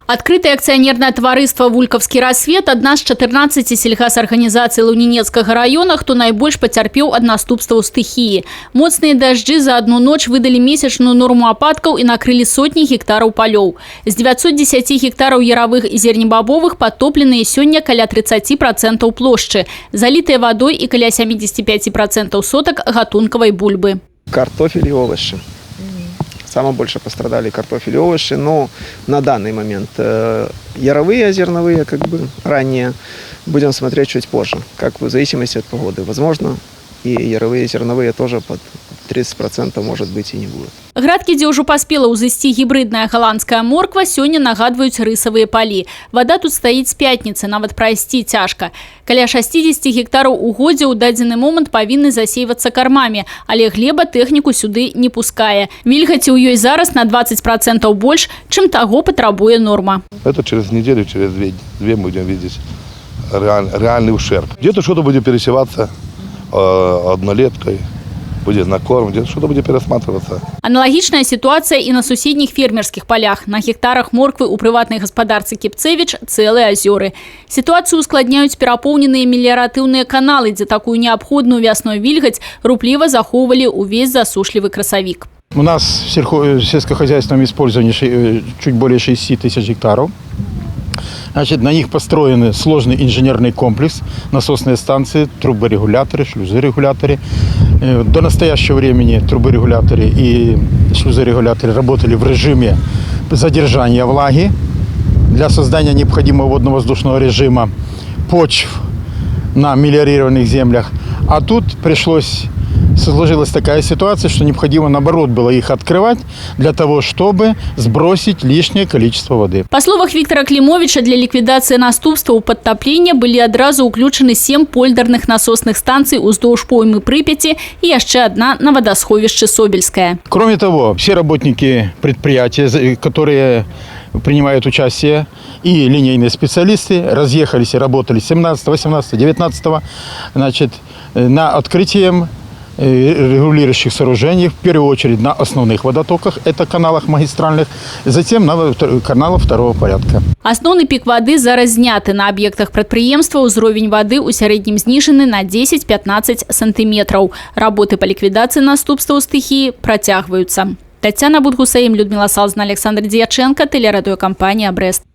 Адкрытае акцыянернае таварыства «Вулькаўскі рассвет» — адна з 14 сельгасарганізацый Лунінецкага раёна, хто найбольш пацярпеў ад наступстваў стыхіі. Моцныя дажджы за одну ноч выдалі месячную норму ападкаў і накрылі сотні гектараў палёў. З 910 гектараў яравых і зернебабовых падтопленыя сёння каля 30% плошчы, залітыя вадой і каля 75% сотак гатункавай бульбы. Картофель и овощи. Самое больше пострадали картофель и овощи, но на данный момент яровые, зерновые, как бы ранние, будем смотреть чуть позже, как в зависимости от погоды. Возможно, и яровые, и зерновые тоже под 30%, может быть, и не будет. Градкі, дзе ўжо паспела ўзысці гібрыдная галандская морква, сёння нагадваюць рысавыя палі. Вада тут стаіць з пятніцы, нават прайсці цяжка. Каля 60 гектараў угоддзя ў дадзены момант павінны засейвацца кармамі, але глеба тэхніку сюды не пускае. Вільгаці ў ёй зараз на 20% больш, чым таго патрабуе норма. Это через неделю, через две мы будем видеть реальный ущерб. Где-то что-то будет пересеваться однолеткой, будет на корм, где-то что-то будет пересматриваться. Аналагічная сітуацыя і на суседніх фермерскіх палях. На гектарах морквы ў прыватнай гаспадарцы Кіпцевіч цэлыя азёры. Сітуацыю ускладняюць перапоўненыя меліяратыўныя каналы, дзе такую неабходную вясной вільгаць рупліва захоўвалі ўвесь засушлівы красавік. У нас в сельскохозяйственном использовании чуть более 6 тысяч гектаров. Значит, на них построен сложный инженерный комплекс, насосные станции, труборегуляторы, шлюзы-регуляторы. До настоящего времени труборегуляторы и шлюзы-регуляторы работали в режиме задержания влаги для создания необходимого водно-воздушного режима почв на мелиорированных землях. А тут сложилась такая ситуация, что необходимо, наоборот, было их открывать для того, чтобы сбросить лишнее количество воды. Па словах Віктара Клімовіча, для ліквідацыі наступстваў падтаплення былі адразу ўключаны сем польдэрных насосных станцый уздоўж поймы Прыпяці і яшчэ адна на вадасховішчы Собельскае. Кроме того, все работники предприятия, которые принимают участие, и линейные специалисты разъехались и работали 17, 18, 19, значит, на открытием регулирующих сооружений, в первую очередь на основных водотоках, это каналах магистральных, затем на каналах второго порядка. Асноўны пік вады зараз зняты. На аб'ектах прадпрыемства ўзровень вады ў сярэднім зніжаны на 10-15 сантыметраў. Работы па ліквідацыі наступстваў стыхіі працягваюцца. Таццяна Будгусаім, Людміла Салзна, Аляксандр Дзьячэнка, тэлерадыёкампанія «Брэст».